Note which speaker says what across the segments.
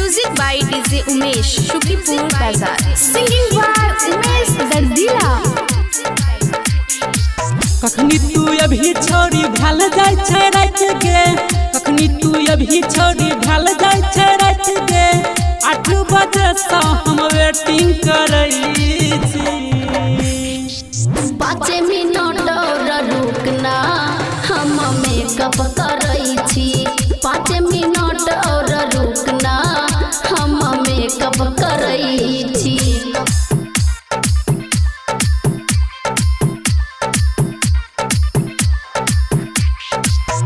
Speaker 1: Music by DJ Umesh Shukipur Bazar.
Speaker 2: Singing by Umesh Dardila.
Speaker 3: कखनी तू अभी छोरी ढाल जाय छै रात के, कखनी तू अभी छोरी ढाल जाय छै रात के। 8 बजे से हम वेटिंग करै छी।
Speaker 4: 5 मिनट और रुकना हम मेकअप करै छी। 5 मिनट और रुकना हम मेकअप करै छी।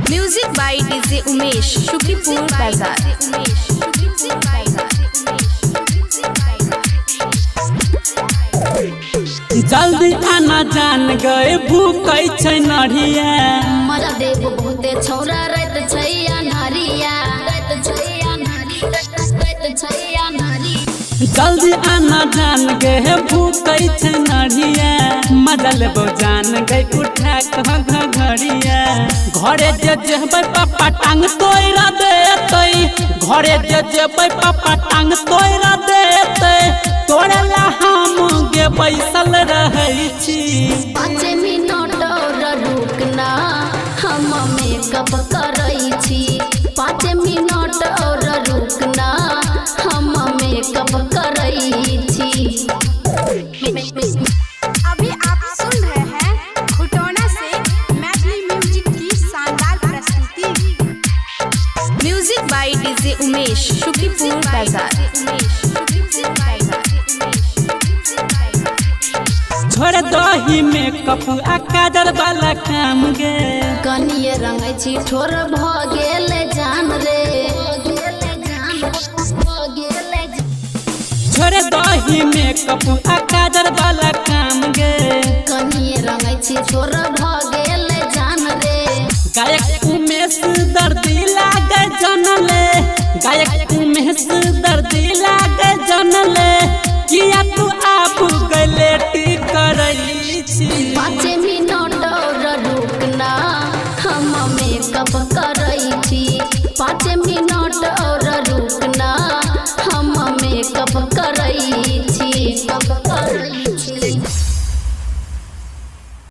Speaker 1: Music by DJ Umesh Shukipur Bazar.
Speaker 3: जल्दी आना जान गए भूकै छै नढ़िया।
Speaker 4: मजा देव बहुते छौरा रात छै अन्हरिया, रात छै अन्हरिया, रात छै अन्हरिया।
Speaker 3: जल्दी आना जान गए भूकै छै नढ़िया। मजा लेबो जान गए उठा कह घघरिया। घरे जे जेबै पापा टांग तोड़ा देतै, घरे जे जेबै पापा टांग तोड़ा देतै। तोरा ला हम गे बैसल रहै छी।
Speaker 4: 5 मिनट और रुकना हम मेकअप करै छी। 5 मिनट और रुकना हम मेकअप करै छी।
Speaker 5: अभी आप सुन रहे हैं खुटौना से मैथिली म्यूजिक की शानदार प्रस्तुति।
Speaker 1: Music by DJ Umesh Shukipur Bazar.
Speaker 3: छोड़ दही मेकअप आ काजल वाला काम गे।
Speaker 4: कनिए रंगै छी ठोर भ गेल जान रे।
Speaker 3: छोड़ दही मेकअप आ काजल वाला काम गे।
Speaker 4: कनिए रंगै छी ठोर भ गेल जान रे।
Speaker 3: गायक उमेश दर्दी लागे जनले, गायक उमेश दर्दी लागे जनले। किया तू आबू गलेटी करै छी।
Speaker 4: 5 मिनट और रुकना हम मेकअप करै छी। 5 मिनट और रुकना हम मेकअप करै